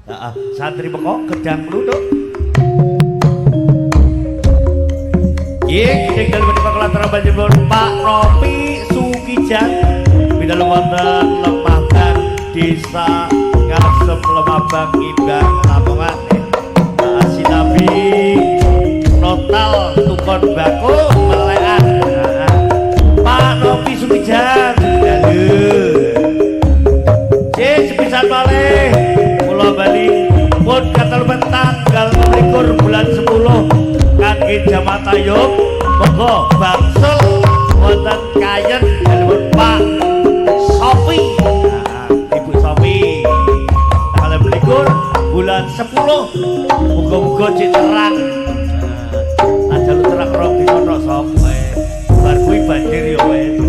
Heeh, santri pekok gedang kluthuk. Nggih, ing dalem menika kula panjenengan Pak Nopi Sukijan bidal wonten Lemah Desa Ngasem Lemabang Ngimbang Lamongan. Pak Sinabi Notal Tukon Bako Melekan. Pak Nopi Sukijan dalu. Cek sepisan malih kula bali pun katelupen tanggal 21 bulan 10 kangge jamaah tayub monggo bangsul wonten Kayen dalem Pak Sofi. Nah, Ibu Sofi tanggal 21 bulan 10 muga-muga cek terang. Nah, aja lu terang rong dina tok sop wae. Bar kuwi banjir ya wis.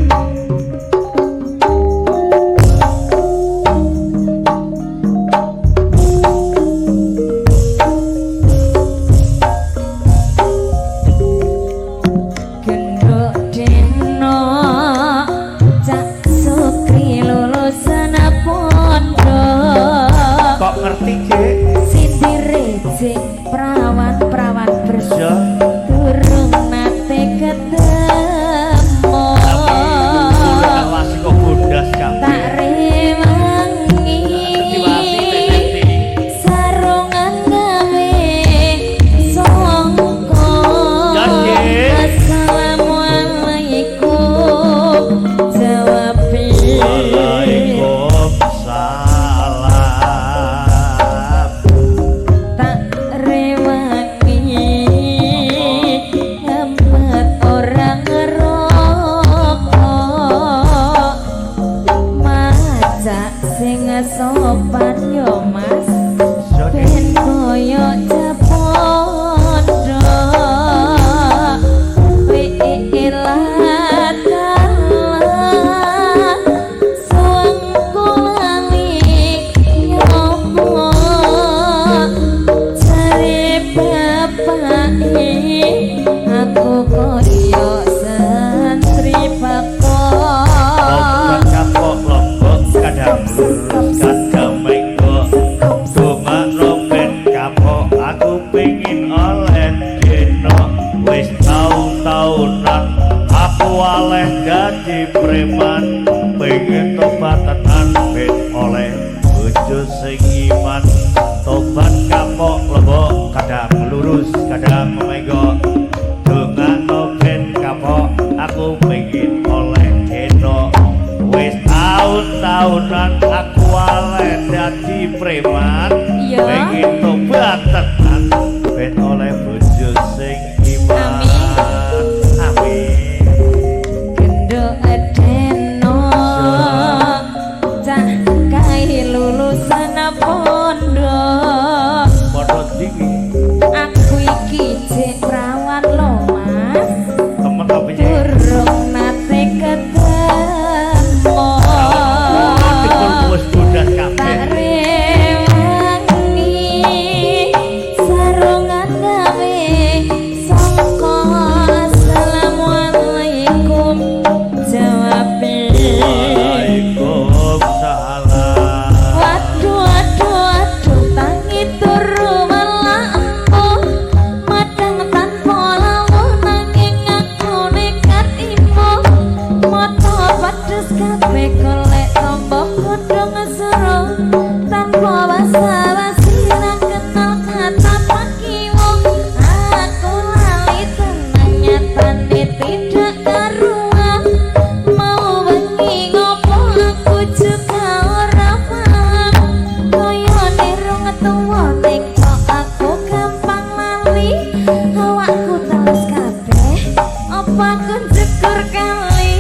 Genduk deno Cak Sukri lulusan pondok. Kok ngerti, Cek? Sindire jek prawan-prawan bersih Ya. durung nate ketemu. Awasi kok bodas Tak kabeh. rewangi Diwasi teteti. Sarungan gawe songko. Ya, Dik. Assalamualaikum jawab. Waalaikumsalam. Tak rewangi ngempet ora ngerokok, macak sing sopan yo Mas, Ya, Dik. ben koyo capondo wi'ilatala suwengku lali nyopo jare bapake aku koyo santri Tobat pakok. Kapok lombok kadang lurus kadang menggok. Dongakno ben kapok aku pengin oleh deno. Wis taun-taunan aku oleh dadi preman, pengen tobat tenan ben oleh bojo sing iman. Tobat kapok lombok kadang lurus kadang menggok. Dongakno ben kapok aku pengen oleh deno. Wis taun-taunan aku oleh dadi preman, Iya. pengen tobat tenan ben oleh bojo sing iman. Amin. Genduk deno cah kae lulusan pondok. Padha ndi kuwi? Aku iki jek prawan lho Mas, Temen to piye? Durung nate ketemu. Jebul wis bodas Tak kabeh. Rewangi sarungan gawe songko. Assalamualaikum jawab. Waalaikumsalam. Waduh aduh aduh tangi turu malah empuh madang tanpa lawuh nanging aku nekat imbuh mata pedes kabeh golek tombo godhong suruh tanpa basa-basi ra kenal kata pakiwo aku lali tenan nyatane tidak karuan mau bengi ngopo aku juga ora paham koyone rong tuwa ning kok aku gampang lali awakku teles kabeh apa aku njegur kali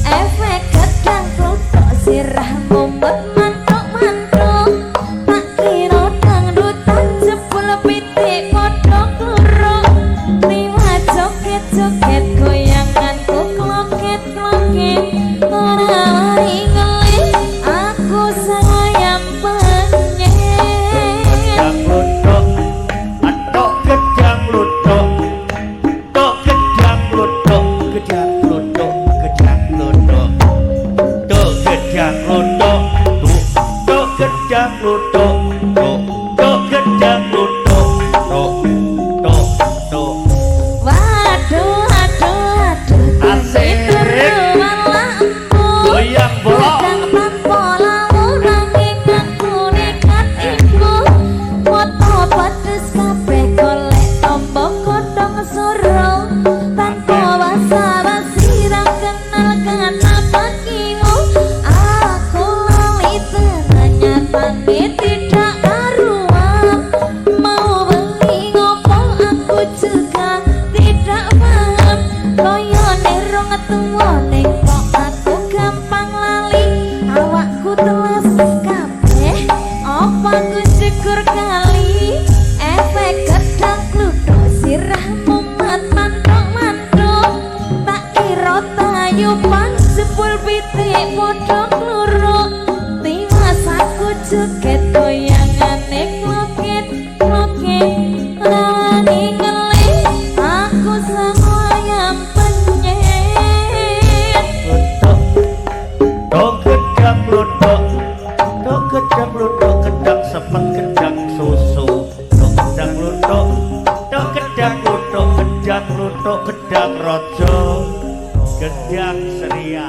efek gedang kluthuk sirah mumet mantuk-mantuk tak kira dangdutan jebul pitik padha kluruk liwat joget-joget goyanganku kloket-kloket ora wani ngelih aku sayang penyek. Gedang kluthuk, atok gedang kluthuk, tok gedang kluthuk, gedang kluthuk, gedang kluthuk, tok gedang kluthuk, tuk tok gedang kluthuk, tuk. Tidak karuan. Mau bengi ngopo aku juga tidak paham. Koyone rong tuwa ning kok aku gampang lali. Awakku teles kabeh apa aku syukur kali. Efek gedang kluthuk sirah mumet mantuk-mantuk. Tak kira tayuban jebul pitik padha kluruk. Tiwas aku joget goyangane kloket kloket. Lani ngelih aku sangu ayam penyet. Dok gedang kluthuk, dok gedang kluthuk, gedang sepet gedang susu. Dok gedang kluthuk, dok gedang kluthuk, gedang kluthuk, gedang raja, gedang Sri.